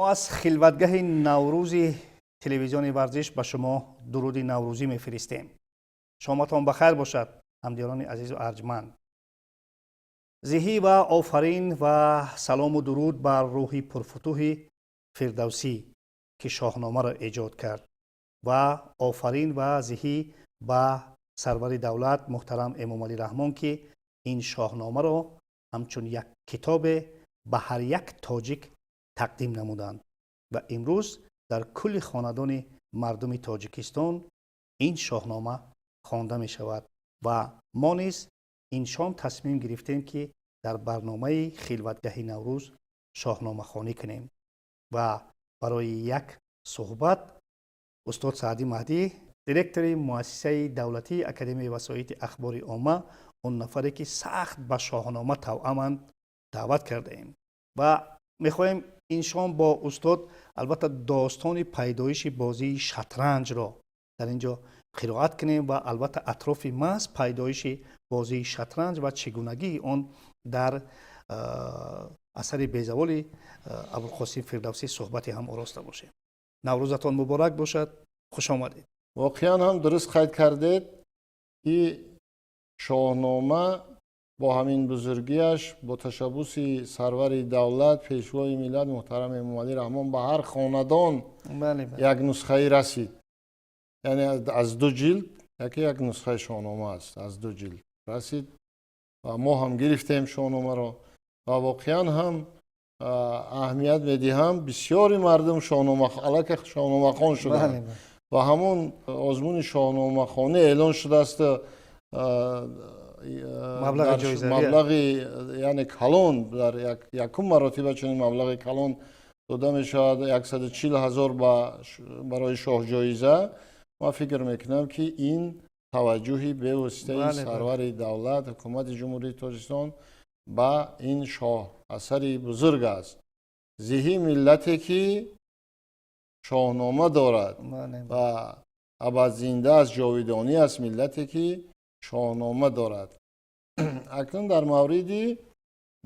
Мо аз хилватгаҳи наврӯзи телевизиони Варзиш ба шумо дуруди наврӯзӣ мефиристем. Шоматон ба хайр бошад, ҳамдиёрони азизу арҷманд. Зиҳӣ ва офарин ва салому дуруд бар рӯҳи пурфутӯҳи Фирдавсӣ, ки Шоҳномаро эҷод кард, ва офарин ва зиҳӣ ба сарвари давлат муҳтарам Эмомалӣ Раҳмон, ки ин Шоҳномаро ҳамчун як китобе ба ҳар як тоҷик тақдим намуданд ва имрӯз дар кулли хонадони мардуми Тоҷикистон ин Шоҳнома хонда мешавад. Ва мо низ ин шом тасмим гирифтем, ки дар барномаи хилватгаҳи наврӯз шоҳномахонӣ кунем ва барои як суҳбат устод Саъдӣ Маҳдӣ, директори муассисаи давлатии Академияи васоити ахбори омма, он нафаре ки сахт ба Шоҳнома тавъаманд, даъват кардаем ва мехоҳем ин шом бо устод албатта достони пайдоиши бозии шатранҷро дар ин ҷо қироат кунем ва албатта атрофи маҳз пайдоиши бозии шатранҷ ва чигунагии он дар асари безаволи Абулқосим Фирдавсӣ суҳбате ҳам ороста бошем. Наврӯзатон муборак бошад, хуш омадед. Воқеан ҳам дуруст қайд кардед, ки Шоҳнома бо ҳамин бузургиаш бо ташаббуси сарвари давлат, пешвои миллат муҳтарам Эмомалӣ Раҳмон ба ҳар хонадон як нусхаи расид. Яъне аз ду ҷилд яке як нусхаи Шоҳнома аст, аз ду ҷилд расид ва мо ҳам гирифтем Шоҳномаро ва воқеан ҳам аҳамият медиҳам, бисёри мардум шоҳнома аллакай шоҳномахон шуданд ва ҳамон озмуни шоҳномахонӣ эълон шудааст, маблағи яъне калон, дар якум маротиба чунин маблағи калон дода мешавад, 140 000 барои шоҳҷоиза. Ман фикр мекунам, ки ин таваҷҷӯҳи бевоситаи сарвари давлат, ҳукумати Ҷумҳурии Тоҷикистон ба ин шоҳ асари бузург аст. Зиҳӣ миллате, ки Шоҳнома дорад ва абадзинда аст, ҷовидонӣ аст миллате, ки Шоҳнома дорад. Акнун дар мавриди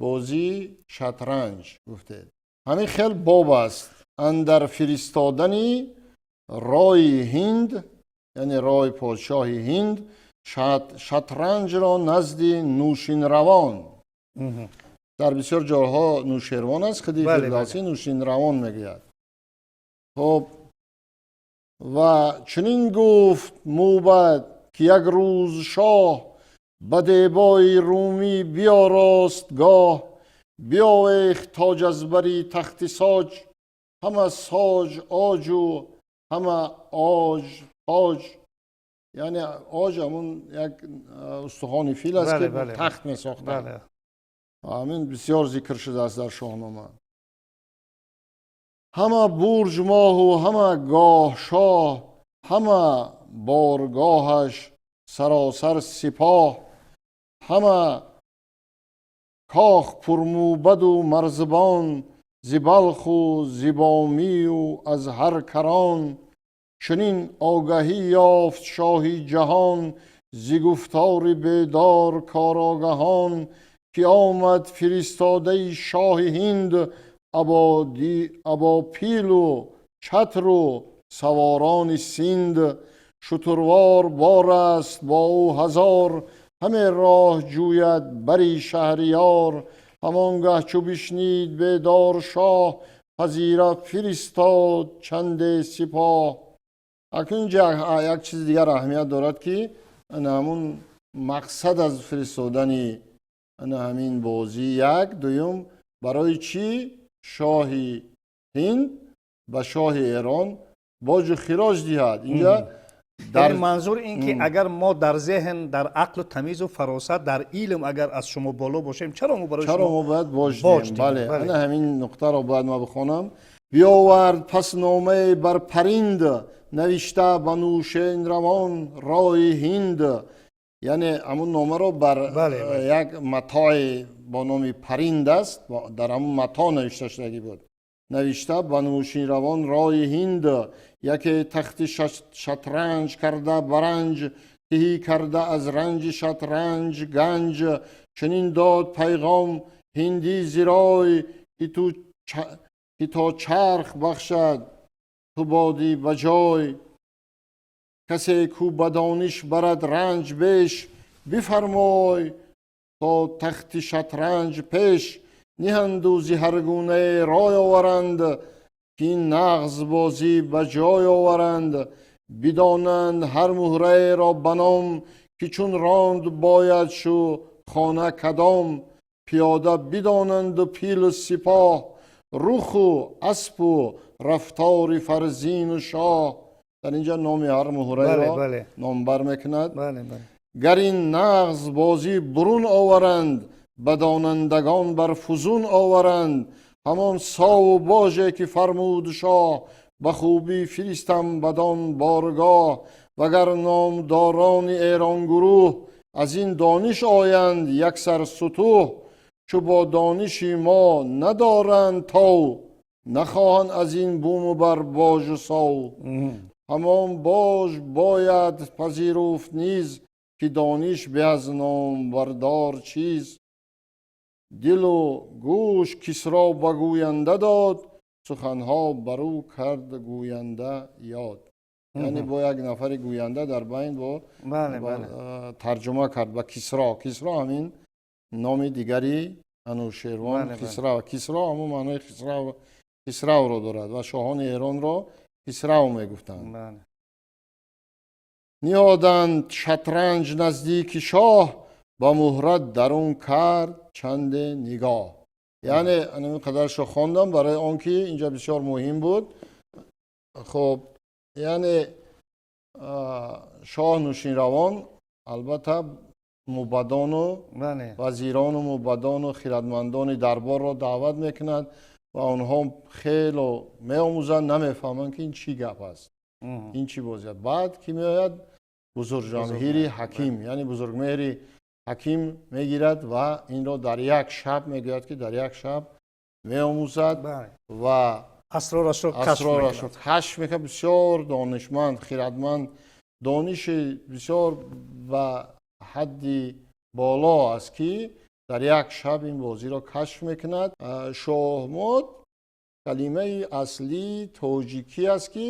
бозии шатранҷ гуфтед, ҳамин хел боб аст андар фиристодани рои Ҳинд, яъне рои подшоҳи Ҳинд шатранҷро назди Нӯшинравон. Дар бисёр ҷойҳо Нӯшервон аст, худи Фирдавсӣ Нӯшинравон мегӯяд. Хоб, ва чунин гуфт мӯбад, ки як рӯз шоҳ ба дебои румӣ биёрост гоҳ, биёвехт тоҷ аз бари тахти соҷ, ҳама соҷ оҷу ҳама оҷ тоҷ. Яъне оҷ ҳамун як устухони фил аст, ки тахт месохтанд. Ҳамин бисёр зикр шудааст дар Шоҳнома. Ҳама бурҷ моҳу ҳама гоҳ шоҳ, ҳама боргоҳаш саросар сипоҳ, ҳама кох пурмӯбаду марзбон, зи Балху зи Бомию аз ҳар карон. Чунин огаҳӣ ёфт шоҳи ҷаҳон зи гуфтори бедор корогаҳон, ки омад фиристодаи шоҳи Ҳинд або пилу чатру саворони Синд. Шутурвор бор аст бо ӯ ҳазор, ҳаме роҳ ҷӯяд бари шаҳриёр. Ҳамон гаҳ чу бишнид бедор шоҳ, пазира фиристод чанде сипоҳ. Акнун инҷа як чизи дигар аҳамият дорад, ки ана ҳамун мақсад аз фиристодани ана ҳамин бозӣ як, дуюм, барои чӣ шоҳи Ҳинд ба шоҳи Эрон боҷу хироҷ диҳад инҷа? Дар манзур ин ки агар мо дар зеҳн, дар ақлу тамизу фаросат, дар илм агар аз шумо боло бошем, чаро мо барои чаро мо бояд боҷ диҳем? Бале, ана ҳамин нуқтаро бояд ма бихонам. Биёвард пас номае бар паринд, навишта ба Нӯшинравон рои Ҳинд. Яъне ҳамун номаро бар як матое бо номи паринд аст, дар ҳамун мато навишта шудагӣ буд. Навишта ба Нӯшинравон рои Ҳинд, яке тахти шатранҷ карда баранҷ, тиҳӣ карда аз ранҷи шатранҷ ганҷ. Чунин дод пайғом ҳиндӣ зирой, ки ту Ки то чарх бахшад ту бодӣ ба ҷой. Касе кӯ ба дониш барад ранҷ беш, бифармой то тахти шатранҷ пеш. Ниҳанду зи ҳар гунае рой оваранд, ки ин нағз бозӣ ба ҷой оваранд. Бидонанд ҳар муҳраеро ба ном, ки чун ронд бояд шу хона кадом. Пиёда бидонанду пилу сипоҳ, руху аспу рафтори фарзину шоҳ. Дар инҷа номи ҳар муҳраеро номбар мекунад. Гар ин нағз бозӣ бурун оваранд, ба донандагон бар фузун оваранд. Ҳамон сову боже, ки фармуд шоҳ, ба хубӣ фиристам бадон боргоҳ. Вагар номдорони эронгурӯҳ аз ин дониш оянд яксар сутӯҳ, чу бо дониши мо надоранд тов, нахоҳанд аз ин буму бар божу сов. Ҳамон бож бояд пазируфт низ, ки дониш бе аз номбардор чиз. Дилу гӯш Кисро ба гӯянда дод, суханҳо бар ӯ кард гӯянда ёд. Яъне бо як нафари гӯянда дар байн бо тарҷума кард ба Кисро. Кисро ҳамин номи дигари Анушервон Хисрав. Кисро ҳамон маънои Хисравро дорад ва шоҳони Эронро Хисрав мегуфтанд. Ниҳоданд шатранҷ наздики шоҳ, ба муҳра дарун кард чанде нигоҳ. Яъне ин қадаршо хондам барои он ки инҷа бисёр муҳим буд. Хуб, яъне шоҳ Нушинравон албатта мубадону вазирону мубадону хирадмандони дарборро даъват мекунад ва онҳо хело меомӯзанд, намефаҳманд, ки ин чӣ гап аст, ин чӣ бозӣ аст. Баъд ки меояд? Бузургҷамҳири ҳаким, яъне Бузургмеҳри ҳаким мегирад ва инро дар як шаб, мегӯяд, ки дар як шаб меомӯзад ва асрорашро кашф мекунад. Бисёр донишманд, хирадманд, дониши бисёр ба ҳадди боло аст, ки дар як шаб ин бозиро кашф мекунад. Шоҳмот калимаи аслии тоҷикӣ аст, ки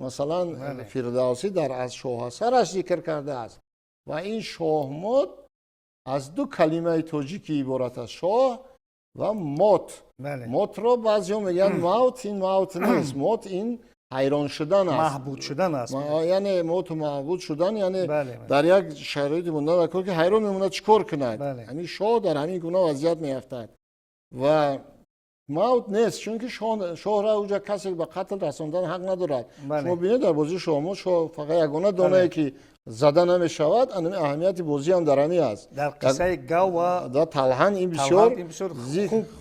масалан Фирдавсӣ дар аз шоҳасараш зикр кардааст. Ва ин шоҳмот аз ду калимаи тоҷикӣ иборат аст: шоҳ ва мот. Мотро баъзеҳо мегӯянд мавт. Ин мавт нест. Мот ин ҳайрон шудан аст. Маҳбуд шудан аст. Яъне моту маҳбуд шудан, яъне дар як шароити мондан, ки ҳайрон мемонад, чӣ кор кунад. Ҳамин шоҳ дар ҳамин гуна вазъият меафтад. Ва мавт нест, чунки шоҳра уҷа касе ба қатл расондан ҳақ надорад. Шумо бинед, дар бозии шоҳмот шоҳ фақат ягона донае, ки зада намешавад. Анами аҳамияти бозӣ ҳам дар ҳамин аст. Дар қиссаи гав ва да талҳан ин бисёр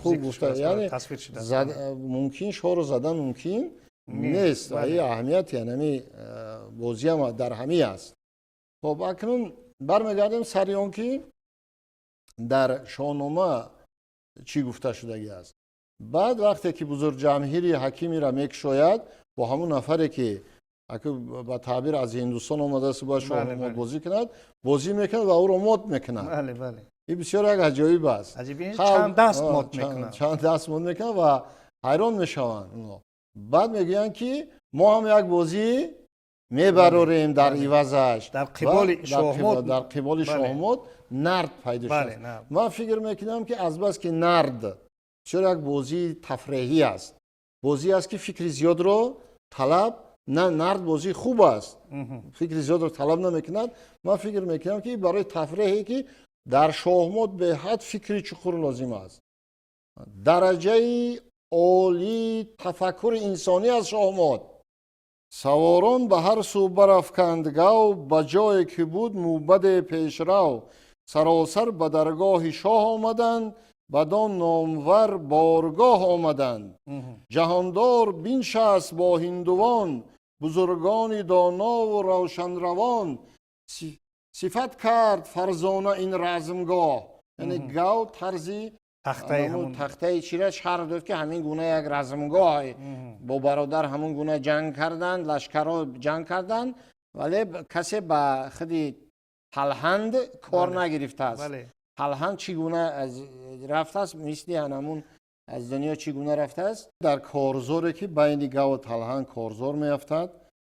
хуб гуфта, яъне мумкин шоҳро задан мумкин нест ва ин аҳамияти анами бозиам дар ҳамин аст. Хоб, акнун бармегардем сари он, ки дар Шоҳнома чӣ гуфта шудагӣ аст. Баъд вақте ки Бузургҷамҳири ҳакимира мекушояд бо ҳамун нафаре, ки ба таъбир аз Ҳиндустон омадааст, бояд шоҳмот бозӣ кунад, бозӣ мекунад ва ӯро мот мекунад. Ин бисёр як аҷоиб аст. Чанд даст мот мекунад ва ҳайрон мешаванд. Баъд мегӯянд, ки мо ҳам як бозӣ мебарорем дар ивазаш. Дар қиболи шоҳмот. Дар қиболи шоҳмот нард пайдо шуд. Ман фикр мекунам, ки азбаски нард бисёр як бозии тафреҳӣ аст, бозӣ аст, ки фикри зиёдро талаб на, нард бозии хуб аст, фикри зиёдро талаб намекунад. Ман фикр мекунам, ки барои тафреҳе, ки дар шоҳмот беҳад фикри чуқур лозим аст, дараҷаи олии тафаккури инсонӣ аз шоҳмот. Саворон ба ҳар сӯ барафканд гав, ба ҷое ки буд мӯбаде пешрав. Саросар ба даргоҳи шоҳ омаданд, бадон номвар боргоҳ омаданд. Ҷаҳондор биншаст бо ҳиндувон, бузургони донову равшанравон. Сифат кард фарзона ин размгоҳ, яъне гав тарзи тахтаи чира шарҳ дод, ки ҳамин гуна як размгоҳ бо бародар ҳамон гуна ҷанг карданд, лашкарҳо ҷанг карданд, вале касе ба худи талҳанд кор нагирифтааст. Талҳанд чӣ гуна рафтааст, мисли ҳамун. Аз дунё чӣ гуна рафтааст? Дар корзоре, ки байни Гаву Талҳан корзор меафтад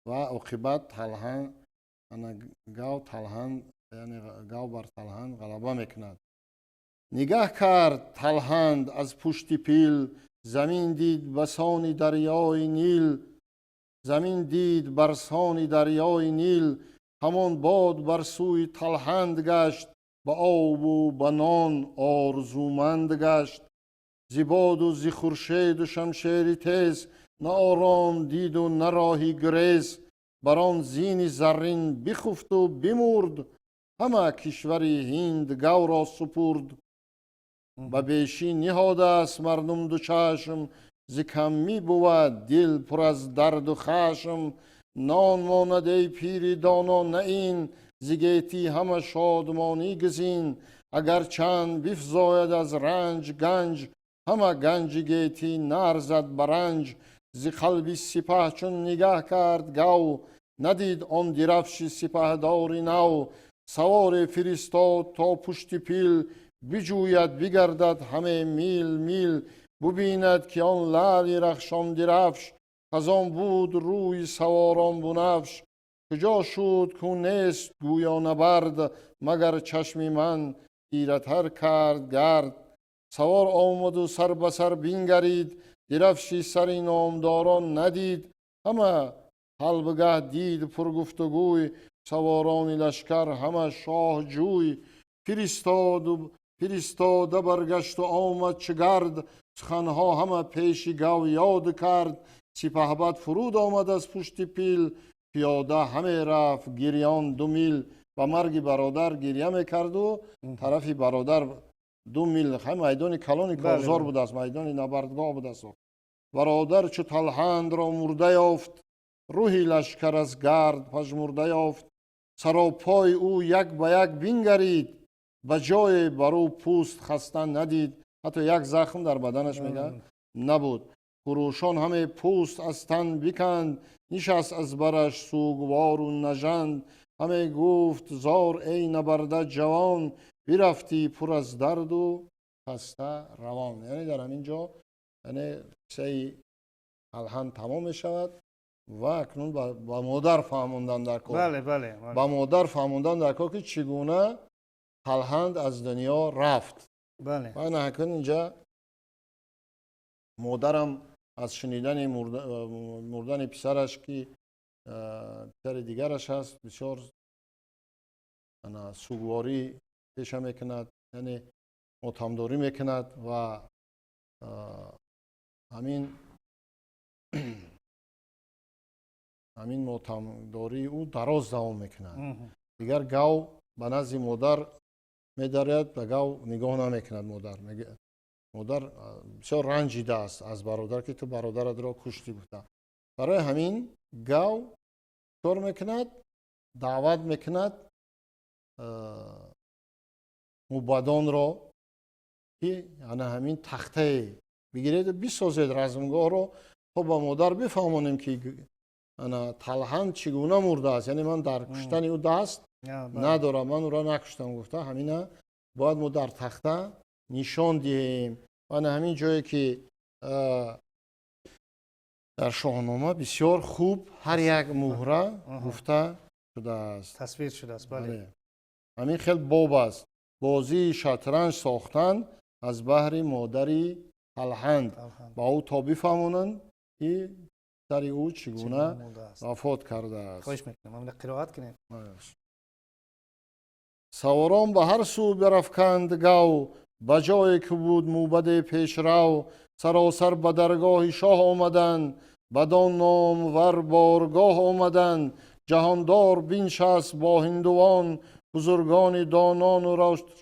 ва оқибат Талҳан, Гав Талҳан, яъне Гав бар Талҳан ғалаба мекунад. Нигаҳ кард Талҳанд аз пушти пил, замин дид басони дарёи Нил, замин дид барсони дарёи Нил. Ҳамон бод бар сӯи Талҳанд гашт, ба обу ба нон орзуманд гашт. Зи боду зи хуршеду шамшери тез, на ором диду на роҳи гурез. Бар он зини заррин бихуфту бимурд, ҳама кишвари Ҳинд Гавро супурд. Ба бешӣ ниҳодааст мардум ду чашм, зи каммӣ бувад дил пур аз дарду хашм. Нон монад, эй пири доно, на ин, зи гетӣ ҳама шодмонӣ гузин. Агар чанд бифзояд аз ранҷ ганҷ, ҳама ганҷи гетӣ нарзад ба ранҷ. Зи қалби сипаҳ чун нигаҳ кард Гав, надид он дирафши сипаҳдори нав. Саворе фиристод то пушти пил, биҷӯяд, бигардад ҳаме мил мил. Бубинад, ки он лаъли рахшон дирафш, аз он буд рӯи саворон бунафш. Куҷо шуд, ку нест гӯё набард, магар чашми ман тиратар кард гард. Савор омаду сар ба сар бингарид, дирафши сари номдорон надид. Ҳама ҳалбгаҳ дид пургуфтугӯй, саворони лашкар ҳама шоҳҷӯй. Фиристоду фиристода баргашту омад чӣ гард, суханҳо ҳама пеши Гав ёд кард. Сипаҳбад фуруд омад аз пушти пил, пиёда ҳаме рафт гирён 2 мил. Ба марги бародар гирья мекарду тарафи бародар 2 мил, майдони калони корзор будааст, майдони набардгоҳ будааст. Бародар чу Талҳандро мурда ёфт, рӯҳи лашкар аз гард пажмурда ёфт. Саропои ӯ як ба як бингарид, ба ҷое бар ӯ пӯст хаста надид. Ҳатто як захм дар баданаш, мегӯяд, набуд. Хурӯшон ҳаме пӯст аз тан биканд, нишаст аз бараш сӯгвору нажанд. Ҳаме гуфт зор: «Эй набарда ҷавон, бирафтӣ пур аз дарду хаста равон». Яъне дар ҳамин ҷо, яъне, қиссаи Талҳанд тамом мешавад ва акнун ба модар фаҳмондан дар кор, ба модар фаҳмондан дар кор, ки чӣ гуна Талҳанд аз дунё рафт. Ва акнун инҷа модарам аз шунидани мурдани писараш, ки писари дигараш аст, бисёр сӯгворӣ пеша мекунад, яъне мотамдорӣ мекунад ва ҳамин мотамдории ӯ дароз давом мекунад. Дигар Гав ба назди модар медарояд, ба Гав нигоҳ намекунад модар. Модар бисёр ранҷидааст аз бародар, ки ту бародаратро куштӣ, гуфта. Барои ҳамин Гав кор мекунад, даъват мекунад мубадонро, ки ана ҳамин тахтае бигиреду бисозед размгоҳро, то ба модар бифаҳмонем, ки ана Талҳанд чӣ гуна мурдааст, яъне ман дар куштани ӯ даст надорам, ман ӯро накуштам, гуфта. Ҳамина бояд мо дар тахта нишон диҳем. Ана ҳамин ҷое, ки дар Шоҳнома бисёр хуб ҳар як муҳра гуфта шудааст. Тасвир шудааст, бале. Ҳамин хел боб аст: бозии шатранҷ сохтан аз баҳри модари Талҳанд, ба ӯ то бифаҳмонанд, ки сари ӯ чӣ гуна вафот кардааст. Хоҳиш мекунам, қироат кунем. Саворон ба ҳар сӯ бирафканд Гав, ба ҷое ки буд мӯбаде пешрав. Саросар ба даргоҳи шоҳ омаданд, бадон номвар боргоҳ омаданд. Ҷаҳондор биншаст бо ҳиндувон, бузургони донону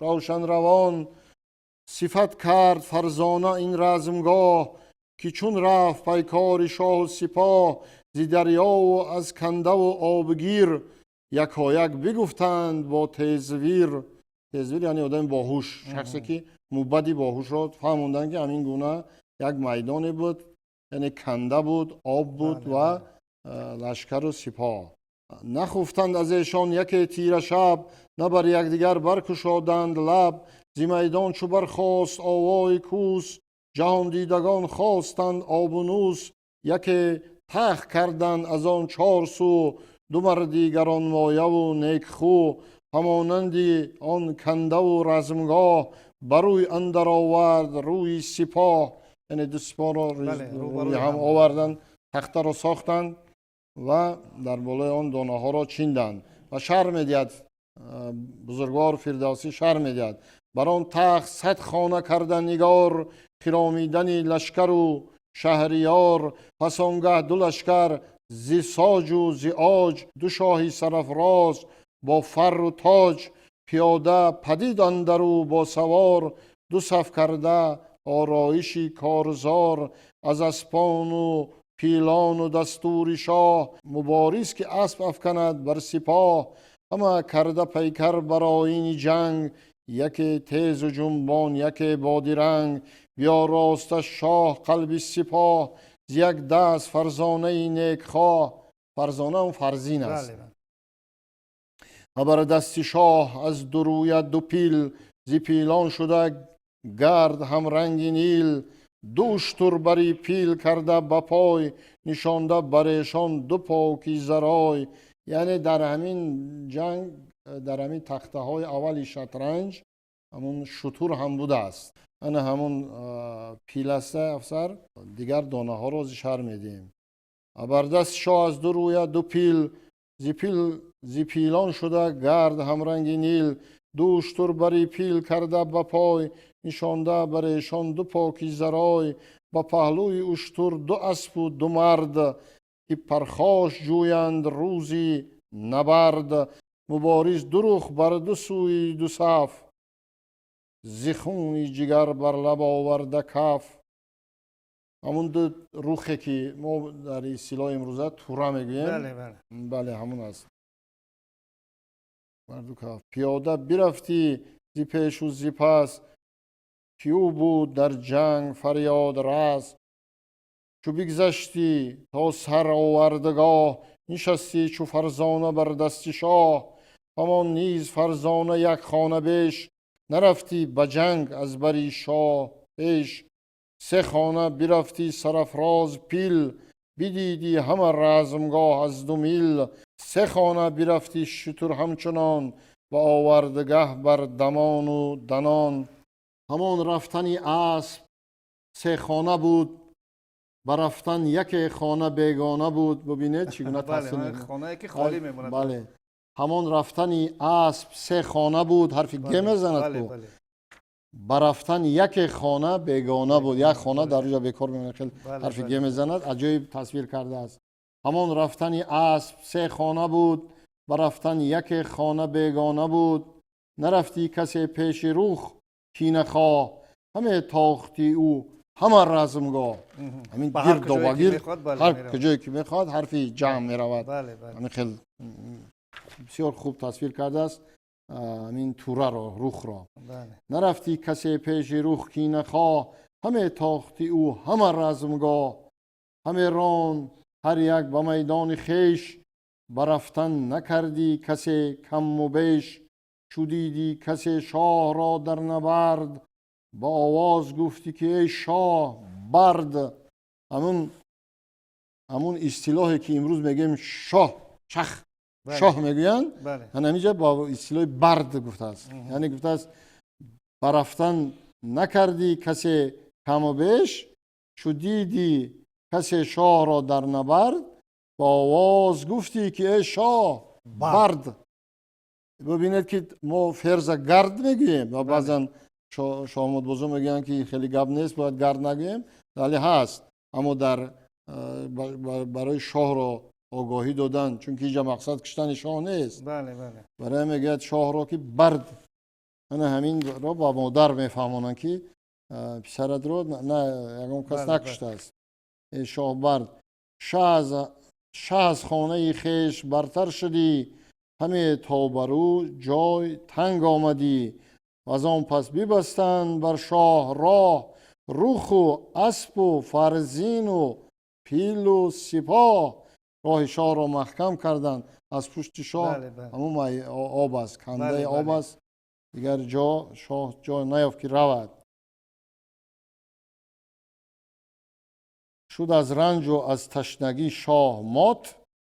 равшанравон. Сифат кард фарзона ин размгоҳ, ки чун рафт пайкори шоҳу сипоҳ. Зи дарёву аз кандаву обгир, якояк бигуфтанд бо тезвир. Тезвир яъне одами боҳуш, шахсе ки мубади боҳушро фаҳмонданд, ки ҳамин гуна як майдоне буд, яъне канда буд, об буд ва лашкару сипоҳ. Нахуфтанд аз эшон яке тира шаб, на бар якдигар баркушоданд лаб. Зи майдон чу бархост овои кӯс. Ҷаҳондидагон хостанд обунус, яке тахт карданд аз он чор су, ду марди гаронмояву некхӯ, ҳамонанди он кандаву размгоҳ, ба рӯй андар овард рӯи сипоҳ. Яъне ду сипоҳро рӯи ҳам оварданд, тахтаро сохтанд ва дар болои он донаҳоро чинданд. Ва шарҳ медиҳад бузургвор Фирдавсӣ, шарҳ медиҳад: бар он тахт 100 хона карда нигор, хиромидани лашкару шаҳриёр. Пас он гаҳ ду лашкар зи соҷу зи оҷ, ду шоҳи сарафроз бо фарру тоҷ, пиёда падид андару бо савор, ду саф карда ороиши корзор, аз аспону пилону дастури шоҳ, мубориз ки асп афканад бар сипоҳ, ҳама карда пайкар бар оини ҷанг, яке тезу ҷунбон, яке бодиранг. Биёроста шоҳ қалби сипоҳ, зи як даст фарзонаи некхоҳ. Фарзона он фарзин аст. Ва бар дасти шоҳ аз ду рӯя ду пил, зи пилон шуда гард ҳамранги нил, ду уштур бари пил карда ба пой, нишонда бар эшон ду поки зарой. Яъне дар ҳамин ҷанг, дар ҳамин тахтаҳои аввали шатранҷ ҳамун шутур ҳам будааст. Ана ҳамун пил аст афсар, дигар донаҳоро зи шарҳ медиҳем. Бар дасти шоҳ аз ду рӯя ду пил, зи пилон шуда гард ҳамранги нил, ду уштур бари пил карда ба пой, нишонда бар эшон ду поки зарой, ба паҳлӯи уштур ду аспу ду мард, ки пархош ҷӯянд рӯзи набард. Мубориз ду рух бар ду сӯи ду саф, зи хуни ҷигар бар лаб оварда каф. Ҳамун ду рухе ки мо дар истилоҳи имрӯза тура мегӯем, бале, ҳамун аст. Бар ду каф пиёда бирафтӣ зи пешу зи пас, ки ӯ буд дар ҷанг фарёд рас. Чу бигзаштӣ то сар овардагоҳ, нишастӣ чу фарзона бар дасти шоҳ. Ҳамон низ фарзона як хона беш, нарафтӣ ба ҷанг аз бари шоҳ пеш. Се хона бирафтӣ сарафроз пил, бидидӣ ҳама размгоҳ аз ду мил. Се хона бирафтӣ шутур ҳамчунон, ба овардагаҳ бар дамону данон. Ҳамон рафтани асп се хона буд, ба рафтан яке хона бегона буд. Бубинед, чӣ гуна таъсир мекунад. Хонае ки холӣ мемонад. Бале, ҳамон рафтани асп се хона буд, ҳарфи г мезанад ку. Ба рафтан яке хона бегона буд, як хона дар ҷо бекор мемонад, хеле ҳарфи г мезанад, аҷоиб тасвир кардааст. Ҳамон рафтани асп се хона буд, ба рафтан яке хона бегона буд. Нарафтӣ касе пеши рух кинахоҳ, ҳаме тохти ӯ ҳама размгоҳ. Ҳамин гирду ба гирд, ҳар куҷое ки мехоҳад, ҳарфи ҷамъ меравад. Ҳамин хел бисёр хуб тасвир кардааст ҳамин тураро, рухро. Нарафтӣ касе пеши рух кинахоҳ, ҳаме тохти ӯ ҳама размгоҳ. Ҳаме рон ҳар як ба майдони хеш, ба рафтан накардӣ касе камму беш. Чу дидӣ касе шоҳро дар набард, ба овоз гуфтӣ ки эй шоҳ бард. Ҳамун истилоҳе ки имрӯз мегӯем шоҳ, чах, шоҳ мегӯянд, ҳаминҷа бо истилоҳи бард гуфтааст. Яъне гуфтааст ба рафтан накардӣ касе каму беш, чу дидӣ касе шоҳро дар набард, ба овоз гуфтӣ ки эй шоҳ бард. Бубинед ки мо ферза гард мегӯем ва баъзан шоҳмотбозон мегӯянд ки хеле гап нест, бояд гард нагӯем, вале ҳаст. Аммо дар барои шоҳро огоҳӣ додан, чунки инҷа мақсад куштани шоҳ нест, барои мегӯяд шоҳро ки бард. Ана ҳаминро ба модар мефаҳмонанд ки писаратро на ягон кас накуштааст, эй шоҳ бард. Шаҳ аз хонаи хеш бартар шудӣ, ҳаме то бар ӯ ҷой танг омадӣ. Аз он пас бибастанд бар шоҳ роҳ, руху аспу фарзину пилу сипоҳ. Роҳи шоҳро маҳкам карданд. Аз пушти шоҳ ҳамун об аст, кандаи об аст, дигар ҷо шоҳ ҷой наёфт ки равад. Шуд аз ранҷу аз ташнагӣ шоҳ мот,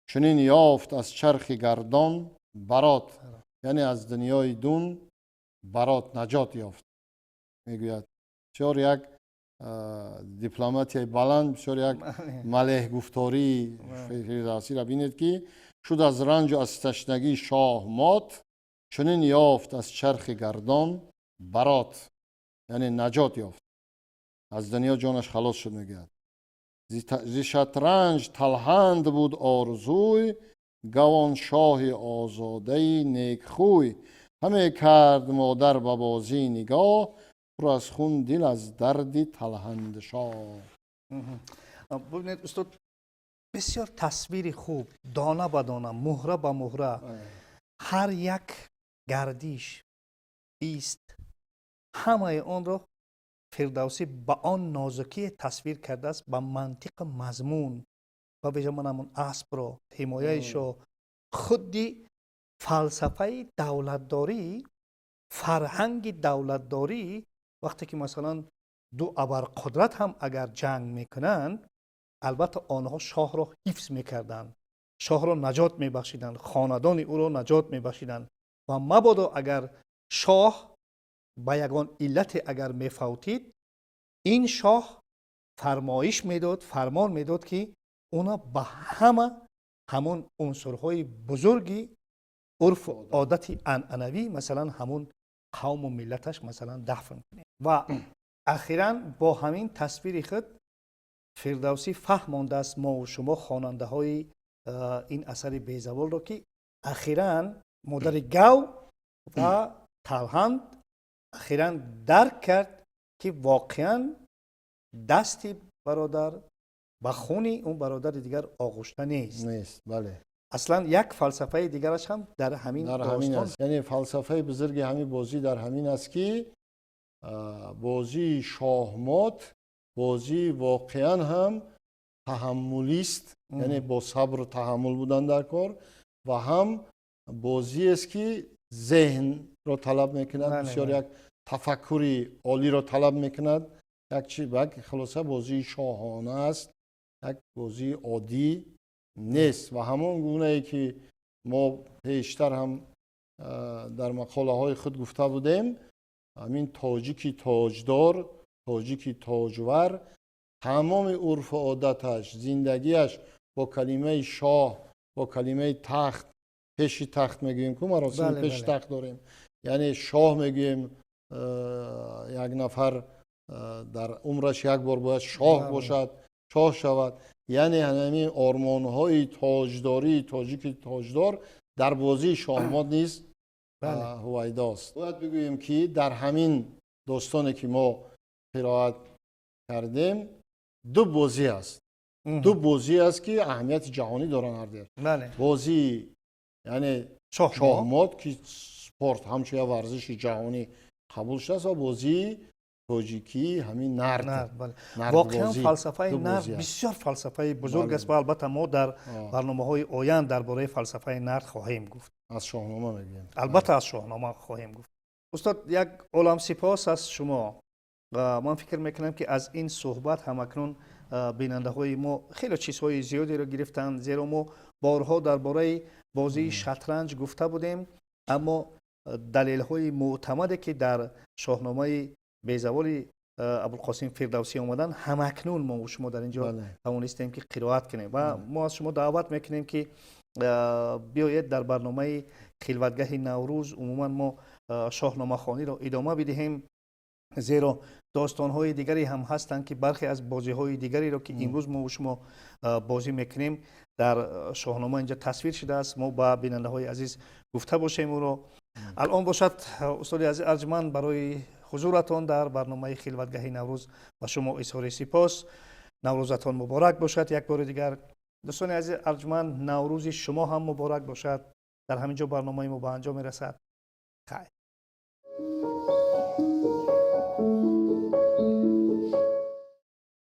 чунин ёфт аз чархи гардон барот. Яъне аз дунёи дун барот, наҷот ёфт, мегӯяд. Бисёр як дипломатияи баланд, бисёр як малеҳгуфтории Фирдавсиро бинед, ки шуд аз ранҷу аз ташнагӣ шоҳ мот, чунин ёфт аз чархи гардон барот, яъне наҷот ёфт, аз дунё ҷонаш халос шуд, мегӯяд. Зи шатранҷ талҳанд буд орзуй, гавон шоҳи озодаи некхӯй. Ҳаме кард модар ба бозӣ нигоҳ, пур аз хун дил аз дарди талҳандшоҳ. Бубинед, устод, бисёр тасвири хуб, дона ба дона, муҳра ба муҳра, ҳар як гардиш ист, ҳамаи онро Фирдавсӣ ба он нозукие тасвир кардааст, ба мантиқу мазмун, ба вижа ман ҳамон аспро, ҳимояи шоҳ, худи фалсафаи давлатдорӣ, фарҳанги давлатдорӣ. Вақте ки, масалан, ду абарқудрат ҳам агар ҷанг мекунанд, албатта, онҳо шоҳро ҳифз мекарданд, шоҳро наҷот мебахшиданд, хонадони ӯро наҷот мебахшиданд. Ва мабодо агар шоҳ ба ягон иллате агар мефавтид, ин шоҳ фармоиш медод, фармон медод, ки уна ба ҳама ҳамон унсурҳои бузурги урфу одати анъанавӣ, масалан, ҳамун қавму миллаташ, масалан, дафн кунед. Ва ахиран бо ҳамин тасвири худ Фирдавсӣ фаҳмондааст мову шумо, хонандаҳои ин асари безаволро, ки ахиран модари гав ва талҳанд ахиран дарк кард, ки воқеан дасти бародар ба хуни он бародари дигар оғушта нест. Нест, бале. Аслан як фалсафаи дигараш ҳам дар ҳамин дар ҳамин достон аст. Яъне фалсафаи бузурги ҳамин бозӣ дар ҳамин аст, ки бозии шоҳмот бозии воқеан ҳам таҳаммулист, яъне бо сабру таҳаммул будан дар кор, ва ҳам бозиест, ки зеҳнро талаб мекунад, бисёр як тафаккури олиро талаб мекунад. Як чи, як хулоса, бозии шоҳона аст, як бозии оддӣ нест. Ва ҳамон гунае ки мо пештар ҳам дар мақолаҳои худ гуфта будем, ҳамин тоҷики тоҷдор, тоҷики тоҷвар, тамоми урфу одаташ, зиндагиаш бо калимаи шоҳ, бо калимаи тахт, пеши тахт мегӯем ку, маросими пеши тахт дорем, яъне шоҳ мегӯем. Як нафар дар умраш як бор бояд шоҳ бошад, шоҳ шавад. Яъне ҳамин ормонҳои тоҷдории тоҷики тоҷдор дар бозии шоҳмот низ ҳувайдост. Бояд бигӯем, ки дар ҳамин достоне, ки мо қироат кардем, ду бозӣ аст, ду бозӣ аст, ки аҳамияти ҷаҳонӣ доранд ҳардуяш. Бозии, яъне шоҳмот, ки спорт, ҳамчун як варзиши ҷаҳонӣ қабул шудааст, ва бозии тоҷикӣ, ҳамин нард. Воқеан, фалсафаи нард бисёр фалсафаи бузург аст ва албатта мо дар барномаҳои оянд дар бораи фалсафаи нард хоҳем гуфт. Аз Шоҳнома мегӯем. Албатта, аз Шоҳнома хоҳем гуфт. Устод, як олам сипос аз шумо. Ман фикр мекунам, ки аз ин суҳбат ҳамакнун бинандаҳои мо хеле чизҳои зиёдеро гирифтанд, зеро мо борҳо дар бораи бозии шатранҷ гуфта будем, аммо далелҳои мӯътамаде, ки дар Шоҳномаи безаволи Абулқосим Фирдавсӣ омаданд, ҳамакнун мо шумо дар ин ҷо тавонистем, ки қироат кунем. Ва мо аз шумо даъват мекунем, ки биёед, дар барномаи Хилватгаҳи Наврӯз умуман мо шоҳномахониро идома бидиҳем, зеро достонҳои дигаре ҳам ҳастанд, ки бархе аз бозиҳои дигареро, ки имрӯз мо шумо бозӣ мекунем, дар Шоҳнома инҷа тасвир шудааст, мо ба бинандаҳои азиз гуфта бошем ӯро. Алон бошад, устоди азиз арҷманд, барои ҳузуратон дар барномаи Хилватгаҳи Наврӯз ба шумо изҳори сипос. Наврӯзатон муборак бошад як бори дигар. Дӯстони азиз арҷманд, Наврӯзи шумо ҳам муборак бошад. Дар ҳамин ҷо барномаи мо ба анҷом мерасад. Хайр.